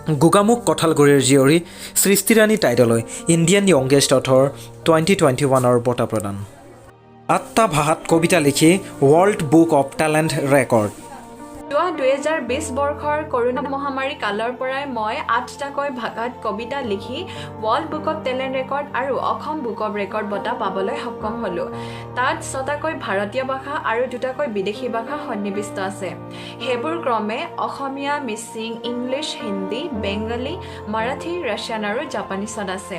গোগামুখ কঁঠালগুৰিৰ জীয়ৰী সৃষ্টিৰাণী টাইদলৈ Indian য়ংগেষ্ট author 2021ৰ বঁটা প্ৰদান। আঠটা ভাষাত কবিতা লিখি world book of talent record. যোৱা 2020 বৰ্ষৰ কৰোণা মহামাৰী কালৰ পৰাই মই আঠটাকৈ ভাষাত কবিতা লিখি world book of talent record আৰু অসম বুক অফ ৰেকৰ্ড বঁটা পাবলৈ সক্ষম হ'লোঁ। তাত ছটাকৈ ভাৰতীয় ভাষা আৰু দুটাকৈ বিদেশী ভাষা সন্নিৱিষ্ট আছে। সেইবোৰ ক্ৰমে অসমীয়া, মিচিং, ইংলিছ, হিন্দী, বেংগলী, মাৰাঠী, ৰাছিয়ান আৰু জাপানীছত আছে।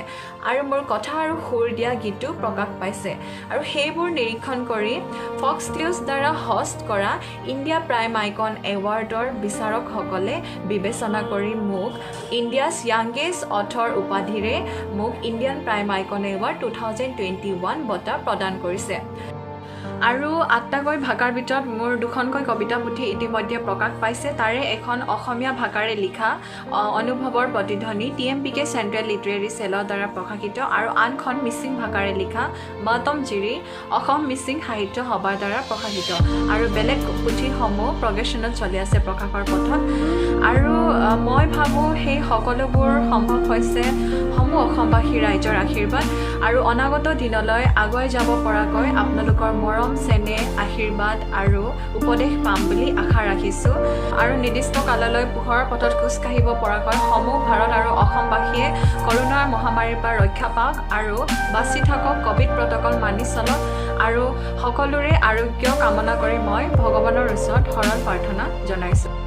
আৰু মোৰ কথা আৰু সুৰ দিয়া গীতো প্ৰকাশ পাইছে। আৰু সেইবোৰ নিৰীক্ষণ কৰি ফক্স নিউজ দ্বাৰা হষ্ট কৰা ইণ্ডিয়া প্ৰাইম আইকন এৱাৰ্ডৰ বিচাৰকসকলে বিবেচনা কৰি মোক ইণ্ডিয়াছ য়াংগেষ্ট অথৰ উপাধিৰে মোক Indian prime icon award 2021 বঁটা প্ৰদান কৰিছে। আৰু আঠটাকৈ ভাষাৰ ভিতৰত মোৰ দুখনকৈ কবিতা পুথি ইতিমধ্যে প্ৰকাশ পাইছে। তাৰে এখন অসমীয়া ভাষাৰে লিখা অনুভৱৰ প্ৰতিধ্বনি T M P K central literary চেলৰ দ্বাৰা প্ৰকাশিত আৰু আনখন মিচিং ভাষাৰে লিখা মাতম জিৰি অসম মিচিং সাহিত্য সভাৰ দ্বাৰা প্ৰকাশিত। আৰু বেলেগ পুথিসমূহ প্ৰগ্ৰেশ্যনত চলি আছে, প্ৰকাশৰ পথত। আৰু মই ভাবোঁ, সেই সকলোবোৰ সম্ভৱ হৈছে সমূহ অসমবাসী ৰাইজৰ আশীৰ্বাদ। আৰু অনাগত দিনলৈ আগুৱাই যাব পৰাকৈ আপোনালোকৰ মৰম, চেনেহ, আশীৰ্বাদ আৰু উপদেশ পাম বুলি আশা ৰাখিছোঁ। আৰু নিৰ্দিষ্ট কাললৈ পোহৰৰ পথত খোজকাঢ়িব পৰাকৈ সমূহ ভাৰত আৰু অসমবাসীয়ে কৰোণাৰ মহামাৰীৰ পৰা ৰক্ষা পাওক আৰু বাচি থাকক, ক'ভিড প্ৰট'কল মানি চলক আৰু সকলোৰে আৰোগ্য কামনা কৰি মই ভগৱানৰ ওচৰত শৰণ প্ৰাৰ্থনা জনাইছোঁ।